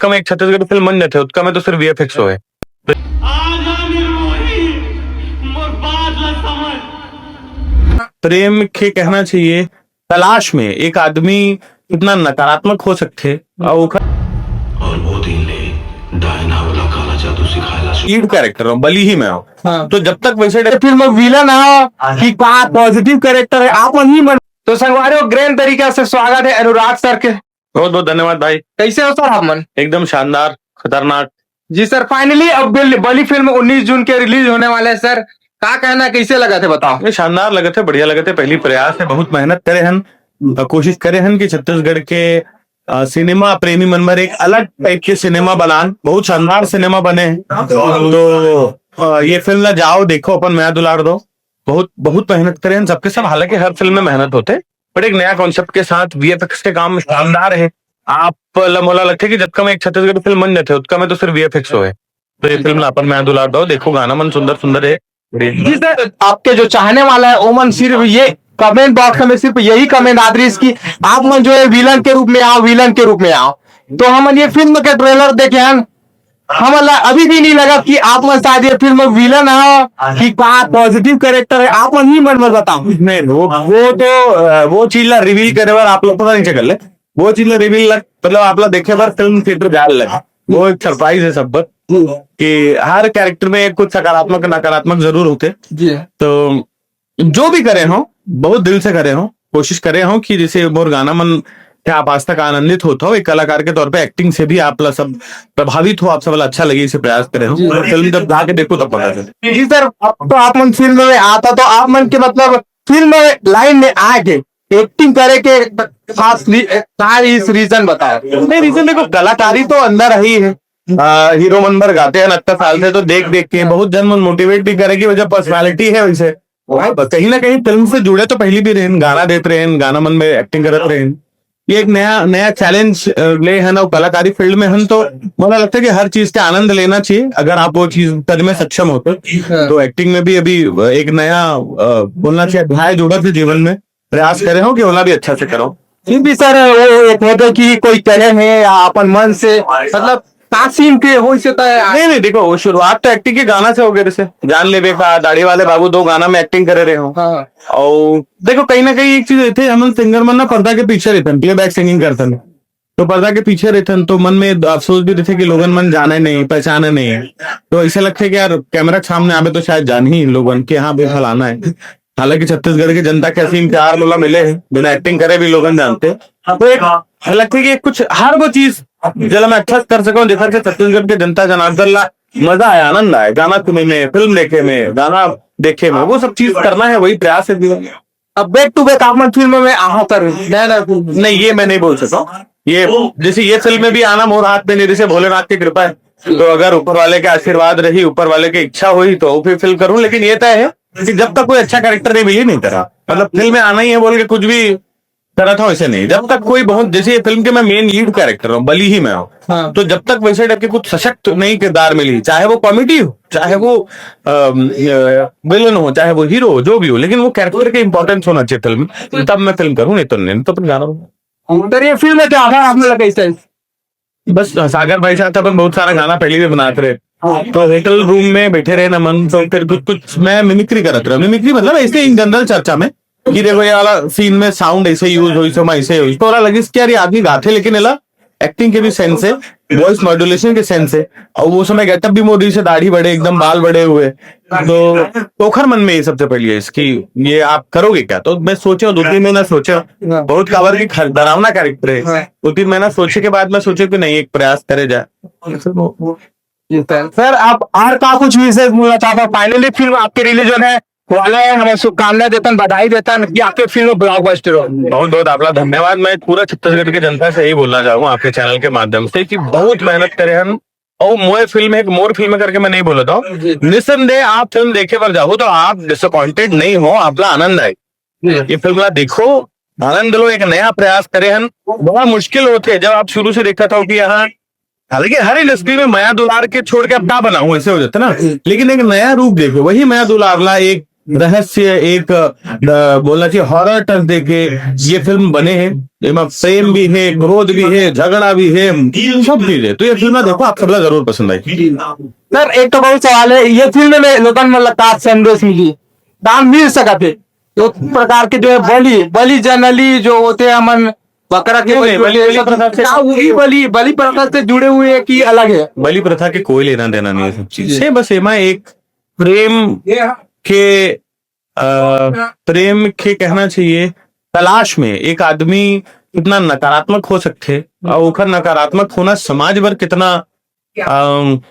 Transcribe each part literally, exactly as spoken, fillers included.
जतका में एक छत्तीसगढ़ी फिल्म बन जाथे, उतका में तो सिर्फ वीएफएक्स होए। आजा निर्मोही, मोर बात ला समझ। प्रेम के कहना चाहिए, तलाश में एक आदमी कितना नकारात्मक हो सकथे, अउ ओखर और वो दिन ले डायन हा ओला काला जादू सिखाए ला शुरू। लीड कैरेक्टर हूँ, बली ही मैं हूँ। हाँ। तो जब तक वैसे ये फिल्म में विलन है कि का पॉजिटिव कैरेक्टर है, आप मन ही मन। तो संगवारी हो, ग्रैंड तरीका से स्वागत है अनुराग सर के। बहुत बहुत धन्यवाद भाई। कैसे हो सर आप मन? एकदम शानदार, खतरनाक। जी सर, फाइनली अब बिल-, बली फिल्म उन्नीस जून के रिलीज होने वाले है सर, का कहना, कैसे लगत हे, बताओ। ये शानदार लगत हे, बढ़िया लगत हे, पहली प्रयास है, बहुत मेहनत करे हन, अ, कोशिश करे हन कि छत्तीसगढ़ के, अ, सिनेमा प्रेमी मन बर एक अलग टाइप के सिनेमा बनान, बहुत शानदार सिनेमा बने हे। तो, अ, ये फिल्म ला जाओ देखो, अपन मया दुलार दो, बहुत, बहुत मेहनत करे हन सबके सब, हालांकि हर फिल्म में मेहनत होथे, बट एक नया कॉन्सेप्ट के साथ वीएफएक्स के काम शानदार है। आप ल-, मोला लगथे कि जतका में एक छत्तीसगढ़ी फिल्म बन जाथे, उतका में तो सिर्फ वीएफएक्स होए। तो ये फिल्म ला अपन मया दुलार दो, देखो गाना मन सुंदर सुंदर है। जी सर, आपके जो चाहने वाला है ओमन सिर्फ ये कमेंट बॉक्स में सिर्फ यही कमेंट आत रहिस कि आप मन जो है विलन के रूप में आओ, विलन के रूप में आओ। तो हमन ये फिल्म के ट्रेलर देखे हन, हमन ला अभी भी नहीं लगा कि आप मन शायद ये फिल्म में विलन है कि का पॉजिटिव कैरेक्टर है, आप मन ही मन में बताओ। नहीं, वो, वो तो, अ, वो चीज ला रिवील करे बर आप लोग पता नहीं चल ले। वो चीज ला रिवील ला, मतलब, आप ला देखे बर फिल्म थिएटर जाए लगा। वो एक सरप्राइज है सब पर कि हर कैरेक्टर में कुछ सकारात्मक, नकारात्मक जरूर होते। जी। तो जो भी करे हो, बहुत दिल से करे हो, कोशिश करे हो कि जैसे मोर गाना मन के आप आज तक आनंदित होत हो, एक कलाकार के तौर पे एक्टिंग से भी आप ला सब प्रभावित हो, आप सब ला अच्छा लगे, इसे प्रयास करे हो। जी। और फिल्म जब जाके देखो तब पता चले। जी सर, अब तो आप मन फिल्म में आता तो आप मन के मतलब फिल्म लाइन में आके एक्टिंग करे के खास री-, का इस रीजन बताओ। नहीं, रीजन देखो, कलाकारी तो अंदर ही है। आ, हीरो मन बर गाते हैं अतना साल से, तो देख देख के बहुत जन मन मोटिवेट भी करे कि वजह पर्सनालिटी है वैसे। भाई, बस कहीं ना कहीं फिल्म से जुड़े तो पहली भी रहेन, गाना देत रहेन, गाना मन में एक्टिंग करत रहेन। ये एक नया, नया चैलेंज, अ, ले हन अउ कलाकारी फील्ड में हन, तो मोला लगता है कि हर चीज का आनंद लेना चाहिए अगर आप वो चीज करने में सक्षम हो तो। हाँ। तो एक्टिंग में भी अभी एक नया, अ, बोलना चाहिए, अध्याय जुड़ा थे जीवन में, प्रयास करे हो कि ओला भी अच्छा से करो। फिर भी सर, वो एक होता कि कोई करे है या अपन मन से, मतलब, का सीन के हो इसे तय। नहीं, नहीं, देखो, वो शुरुआत तो एक्टिंग के गाना से हो गए, जैसे जान लेबे का, दाढ़ी वाले बाबू दो गाना में एक्टिंग करे रहे हो। हाँ। और देखो, कहीं ना कहीं एक चीज रहते, हमन सिंगर मन ना पर्दा के पीछे रहते हैं, प्लेबैक सिंगिंग करते हैं, तो पर्दा के पीछे रहते हैं, तो मन में अफसोस भी रहते कि लोगन मन जाने नहीं, पहचाने नहीं, तो ऐसे लगते कि यार कैमरा के सामने आवे तो शायद जान ही लोगन के, हाँ भाई, फलाना है। हालांकि छत्तीसगढ़ के जनता के असीम प्यार मोला मिले है, बिना एक्टिंग करे भी लोगन जानते। तो एक लगथे कि कुछ हर वो चीज जेला मैं अच्छा से कर सकूं, जेकर से छत्तीसगढ़ के जनता जनार्दन ला मजा आए, आनंद आए, गाना सुने में, फिल्म देखे में, गाना देखे में, वो सब चीज करना है, वही प्रयास है जीवन। अब बैक टू बैक आप मन फिल्म में आहो कर नया नया फिल्म। नहीं, ये मैं नहीं बोल सकता हूँ। ये जैसे ये फिल्म में भी आना मोर हाथ में नहीं, जैसे भोलेनाथ की कृपा है। तो अगर ऊपर वाले के आशीर्वाद रही, ऊपर वाले की इच्छा हुई तो फिर फिल्म करूँ, लेकिन ये तय है कि जब तक कोई अच्छा कैरेक्टर नहीं मिली नहीं तरह, मतलब फिल्म में आना ही है बोल के कुछ भी तरह था वैसे नहीं। जब तक कोई बहुत, जैसे ये फिल्म के मैं मेन लीड कैरेक्टर हूँ, बली ही मैं हूँ। हाँ। तो जब तक वैसे टाइप के कुछ सशक्त नई किरदार मिली, चाहे वो कॉमेडी हो, चाहे वो विलन हो, चाहे वो हीरो हो, जो भी हो, लेकिन वो कैरेक्टर के इंपॉर्टेंस होना चाहिए फिल्म में, तब मैं फिल्म करूँ, नहीं तो नहीं, तो फिर गाना। सर, ये फिल्म में क्या था आपने लगा इस टाइम? बस सागर भाई साहब अपन बहुत सारा गाना पहले भी बनाते रहे। हाँ। तो होटल रूम में बैठे रहे ना मन, तो फिर कुछ, कुछ मैं मिमिक्री करत रहा। मिमिक्री मतलब ऐसे इन जनरल चर्चा में कि देखो ये वाला सीन में साउंड ऐसे यूज होई, समय ऐसे होई, तो ओला लगिस कि यार ये आदमी गाथे लेकिन एला एक्टिंग के भी सेंस है, वॉइस मॉड्यूलेशन के सेंस है, और वो समय गेटअप भी मोदी से दाढ़ी बड़े, एकदम बाल बड़े हुए, तो ओखर मन में ये सबसे पहले है कि ये आप करोगे क्या? तो मैं सोचा, दो तीन महीना सोचा, हाँ। बहुत काबर की खर-, डरावना कैरेक्टर है। हाँ। दो तीन महीना सोचे के बाद मैं सोचा कि नहीं, एक प्रयास करे जाए। जी सर। सर, आप और का कुछ विशेष बोलना चाहते हैं? फाइनली फिल्म आपके रिलीज होने वाला है, हमें शुभकामनाएं देतन, बधाई देतन कि आपके फिल्म ब्लॉकबस्टर हो। बहुत बहुत आपला धन्यवाद। मैं पूरा छत्तीसगढ़ के जनता से यही बोलना चाहूंगा आपके चैनल के माध्यम से कि बहुत मेहनत करे हन, और मोए फिल्म है, मोर फिल्म करके मैं नहीं बोलता हूँ। जी। निसंदेह आप फिल्म देखे बर जाओ तो आप डिसअपॉइंटेड नहीं हो, आपला आनंद आए। जी। ये फिल्म ला देखो, आनंद लो, एक नया प्रयास करे हन। बड़ा मुश्किल होते जब आप शुरू से देखा था कि यहाँ, हालांकि हर इंडस्ट्री में मया दुलार के छोड़ के अब का बनाऊं, ऐसे हो जाता ना। जी। लेकिन एक नया रूप देखो, वही मया दुलार ला एक रहस्य, एक अ, बोलना चाहिए हॉरर टच देके ये फिल्म बने हे। एमा प्रेम भी हे, क्रोध भी हे, झगड़ा भी हे, सब चीज हे। तो ये फिल्म देखो, आप सबला जरूर पसंद आई। सर, एक तो बहुत सवाल है, ये फिल्म में लोगन मन ला का संदेश मिली, का मिल सकत है? तो प्रकार के जो है बलि बलि जनली जो होते हैं हमन बकरा के नहीं, बलि नहीं, बलि, होते हैं, बलि प्रथा से क्या वही बलि बलि प्रथा से जुड़े हुए हैं कि अलग है? बलि प्रथा के कोई लेना देना नहीं है सब चीज से। बस एमा एक प्रेम के अ, प्रेम के कहना चाहिए, तलाश में एक आदमी कितना नकारात्मक हो सकथे और ओकर नकारात्मक होना समाज बर कितना अम,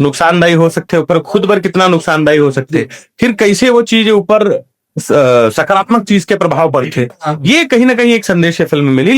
नुकसानदायी हो सकथे, ओकर खुद बर कितना नुकसानदायी हो सकथे, फिर कैसे वो चीज ऊपर स- सकारात्मक चीज के प्रभाव पड़थे। ये कहीं ना कहीं एक संदेश ये फिल्म में मिली।